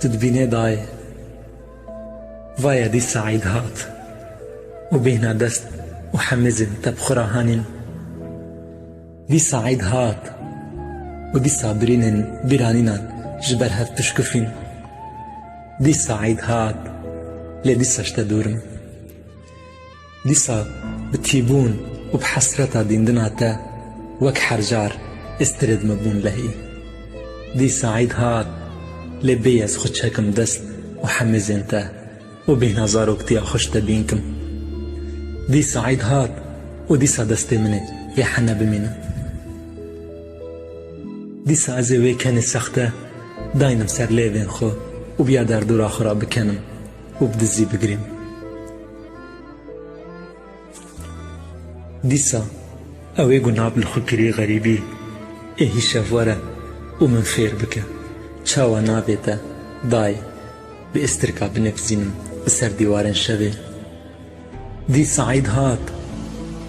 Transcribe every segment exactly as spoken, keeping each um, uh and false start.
Tu dibînê dayê. Vaye dîsa îd hat û bêhna dest û hemêzên te bi xwe re hanîn. Dîsa îd hat û dîsa birînên bîranînan ji ber hev tişkufîn. Dîsa îd hat, lê dîsa ji te dûr im. Dîsa bi tîbûn û bi hesreta dîndina te wek her car êstirê di min bûn lehî. Dîsa îd hat, lê bêyî ez xwe çekim dest û hemêzên te û bêhna zaroktiya xwe ji te bîn kim. Dîsa îd hat û dîsa destê min ê vê hene bimîne. Dîsa ez ê wê kenê sexte daynim ser lêvên xwe û bi ya derdora xwe re bikenim û bi dizî bigirîm. Dîsa ew ê ku nav li xwe kirî xerîbî, ê hîşev were û min fêr bike çawa navê te dayê bi êstirka binivîsînim bi ser dîwarên şevê. Dîsa îd hat,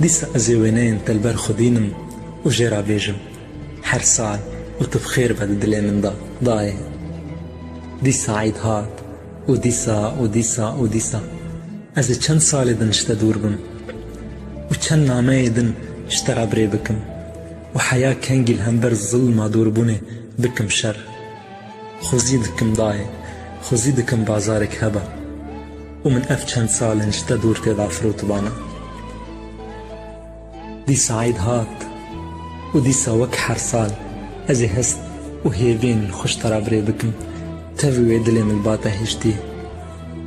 dîsa ez ê wêneyên te li ber xwe dînim û jê re bêjim, her sal û tu bi xêr be di dilê min de dayê. Dîsa îd hat û dîsa û dîsa û dîsa. Ez ê çend salê din ji te dûr bim û çend nameyê din ji te re birê bikim û heya kengî li hember zilma dûrbûnê bikim şer. Xwezî dikim dayê, xwezî dikim bazarek hebe û min ev çend sal in ji te dûr tê de firotibana. Dîsa îd hat û dîsa wek her sal ez ê hest û hêviyên xwe ji te re birê bikim. Tevî wê dilê min li ba te hiştî.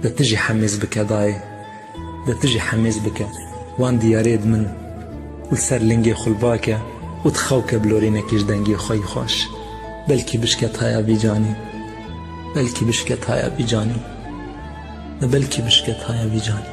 De tu jî hemêz bike dayê. De tu jî hemêz bike wan diyarê di min û li ser lingê xwe li ba ke û di xew ke bi lorînekî ji dengê xwe yî xweş. Belkî bişke taya vî canî. Belkî bişke taya vî canî. De belkî bişke taya vî canî.